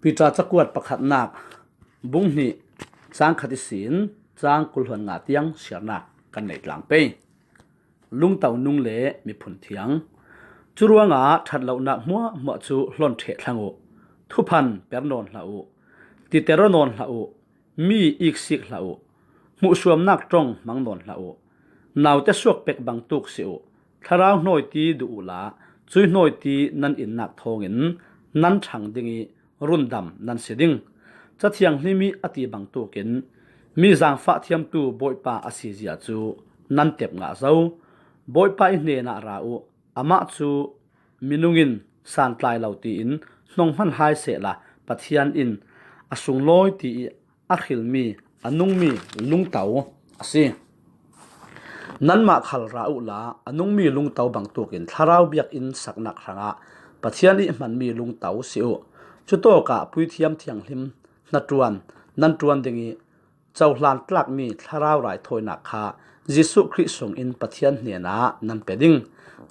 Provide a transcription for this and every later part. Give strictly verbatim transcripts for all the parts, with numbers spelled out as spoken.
Peter cakuat pakhatnak bung hnih cang khat ihsin cang kul hluan nga tiang siarnak kan nei tlang pei. Lungto nung le miphun thiang. Curuangah ṭhat lonak hmuahhmuah cu hlon ṭheh thlang uh, thuphan per nawn hlah uh, titer aw nawn hlah uh, mi iksik hlah uh, hmuhsuamnak ṭong hmang nawn hlah uh, naute suak pek bangtuk si uh, thlarau hnawiti duh uhla, cui hnawiti nan innak thawngin nan ṭhang ding ih rundam nan si ding. Ca Thianghlim ih a ti bangtukin mi zaangfah thiamtu Bawipa a sizia cu nan tep ngah zo. Bawipa ih hnenah ra uh, amah cu minung in santlai lo tiin hnong hman hai sehla Pathian in a sunglawi ti ih a hrilmi a nungmi lungto a si. Nanmah khal ra uhla a nungmi lungto bangtukin thlarau biakinn saknak hrangah Pathian ih hmanmi lungto si uh. Cutawkah puithiam thianghlim hnaṭuan nan ṭuan ding ih cohlan tlakmi thlarau raithawinak kha Jesuh Khrih sungin Pathian hnenah nan pe ding.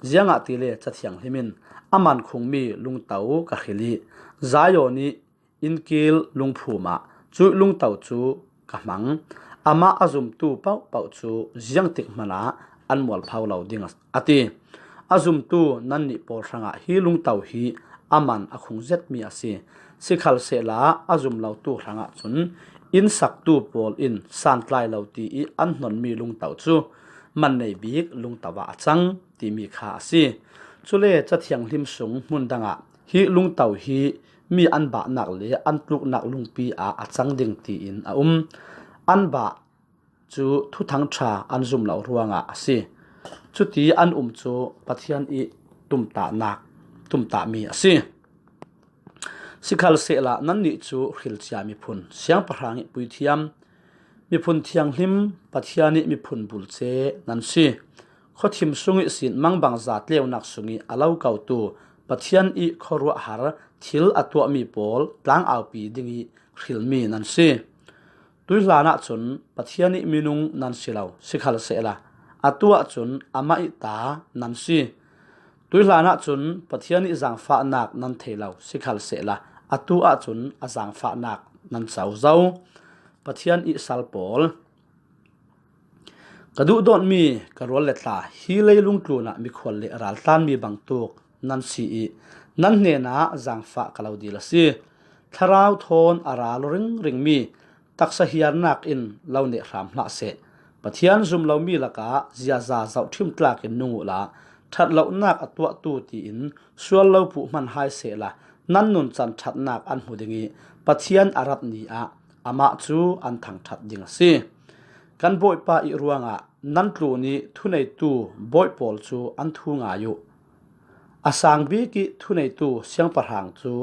Ziangahtile Ca Thianghlim in a man khungmi lungto ka hril ih Zion ih innkil lungphum ah cuih lungto cu ka hmang. Amah a zumtu pohpoh cu ziangtik hmanah an mualpho lo ding a ti. A zumtu nannih pawl hrangah hi lungto hi a man a khung zetmi a si. Sikhalsehla a zum lotu hrangah cun innsaktu pawl in santlai lo ti ih an hnonmi lungto cu man nei bik lungto ah a cang timi kha a si. Cule Ca Thianghlim sung hmun dangah hi lungto hi mi an bahnak le an tluknak lungpi ah a cang ding tiin a um. An bah cu thuthang ṭha an zum lo ruangah a si. Cuti an um cu Pathian ih tumtahnak, tumtahmi a si. Sikhalsehla nannih cu hrilcia miphun, siangpahrang ih puithiam, miphun thianghlim, Pathian ih miphun bulce nan si. Khuathim sung ihsin mangbangza tleunak sungih a lo kotu Pathian ih khuaruahhar thil a tuahmi pawl tlangaupi dingih hrilmi nan si. Tuihlan ahcun Pathian ih minung nan si lo, sikhalsehla atu ahcun amah ih ta nan si. Tuihlan ahcun Pathian ih zaangfahnak nan thei lo, sikhalsehla atu ahcun a zaangfahnak nan co zo. Pathian ih sal pawl, ka duhdawtmi ka rual le tla, hi leilung tlunah mikhual le raltlanmi bangtuk nan si ih nan hnenah zaangfah ka lo dil a si. Thlarau thawn a ra lu ringringmi taksa hiarnak in lo neh hram hlah seh. Pathian zum lomi lakah ziaza zohṭhim tlakin nung uhla, ṭhat lonak a tuahtu tiin sual lo puh hman hai sehla, nan nuncan ṭhatnak an hmu ding ih Pathian a rat ni ah amah cu an thangṭhat ding a si. Kan Bawipa ih ruangah nan tlun ih thuneitu bawi pawl cu an thu ngai uh. A sang bik ih thuneitu siangpahrang cu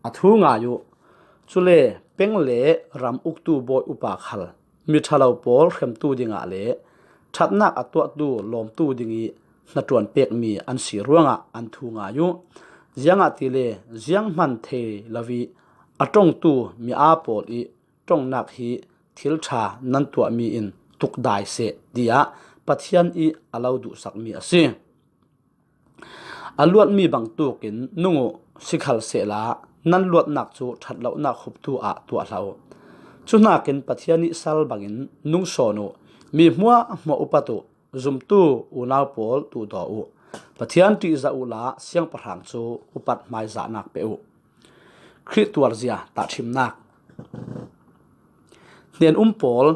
a thu ngai uh. Cule peng le ram uktu bawi upa khal miṭhalo pawl hremtu dingah le ṭhatnak a tuahtu lawmtu dingih hnaṭuan pekmi an si ruangah an thu ngai uh. Ziangahtile zianghman thei lo ih a ṭongtu mi aa pawl ih ṭongnak hi thil ṭha nan tuahmi in tukdai seh, tiah Pathian ih a lo duhsakmi a si. A luatmi bangtukin nung uh, sikhalsehla nan luatnak cu ṭhat lonak huptu ah tuah hlah uh. Cuhnakin Pathian ih sal bangin nung sawn uh. Mi hmuahhmuah upat uh, zumtu unau pawl duhdaw uh. Pathian ṭihzah uhla siangpahrang cu upat hmaizahnak pe uh. Khrih tuarzia tahṭhimnak. Hnen-um pawl,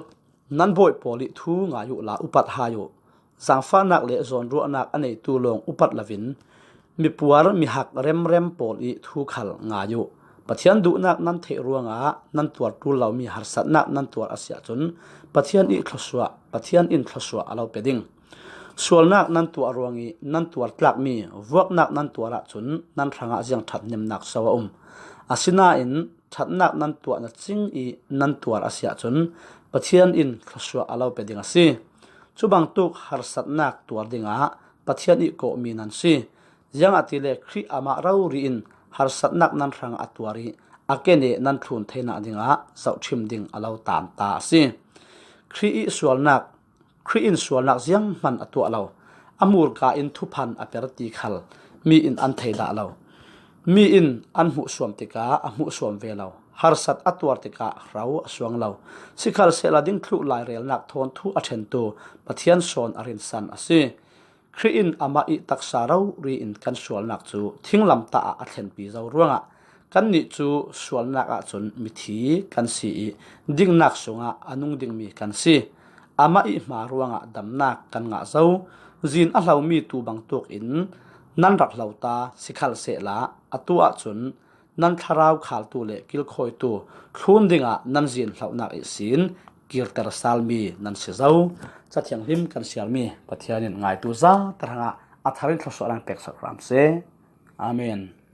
nan bawi pawl ih thu ngai uhla upat hai uh. Zaangfahnak le zawnruahnak a neitu lawng upat loin mipuar mihak remrem pawl ih thu khal ngai uh. Pathian duhnak nan theih ruangah nan tuar ṭul lomi harsatnak nan tuar a si ahcun Pathian ih thluasuah, Pathian in thluasuah a lo pe ding. Sualnak nan tuah ruangih nan tuar tlakmi vuaknak nan tuar ahcun nan hrangah ziang ṭhathnemnak so a um? Asinain ṭhatnak nan tuah na cing ih nan tuar a si ahcun Pathian in thluasuah a lo pe ding a si. Cubangtuk harsatnak tuar dingah Pathian ih kawhmi nan si. Ziangahtile Khrih amah rori in harsatnak nan hrangah a tuar ih a keneh nan thlun theinak dingah zohṭhim ding a lo tanta a si. Khrih ih sualnak, Khrih in sualnak zianghman a tuah lo, a hmurka in thuphan a per ti khal mi in an thei dah lo. Mi in an hmuhsuam tikah a hmuhsuam ve lo, harsat a tuar tikah hro a suang lo. Sikhalsehla dingthluh lairelnak thawnthu a ṭhentu Pathian sawn a rinsan a si. Khrih in amah ih taksa rori in kan sualnak cu thinglamtah ah a thlenpi zo ruangah kannih cu sualnak ahcun mithi kan si ih dingnak sungah a nung dingmi kan si. Amah ih hma ruangah damnak kan ngah zo. Zin a hlomi tuu bangtuk in nan rak hlo ta, sikhalsehla atu ahcun nan thlarau khaltu le kilkhawitu thlun dingah nan zin hlohnak ihsin kirter salmi nan si zo. Cathianghlim kan siarmi Pathian in ngaitu zate hrangah a thar in thluasuah nan pek sak hram seh. Amen.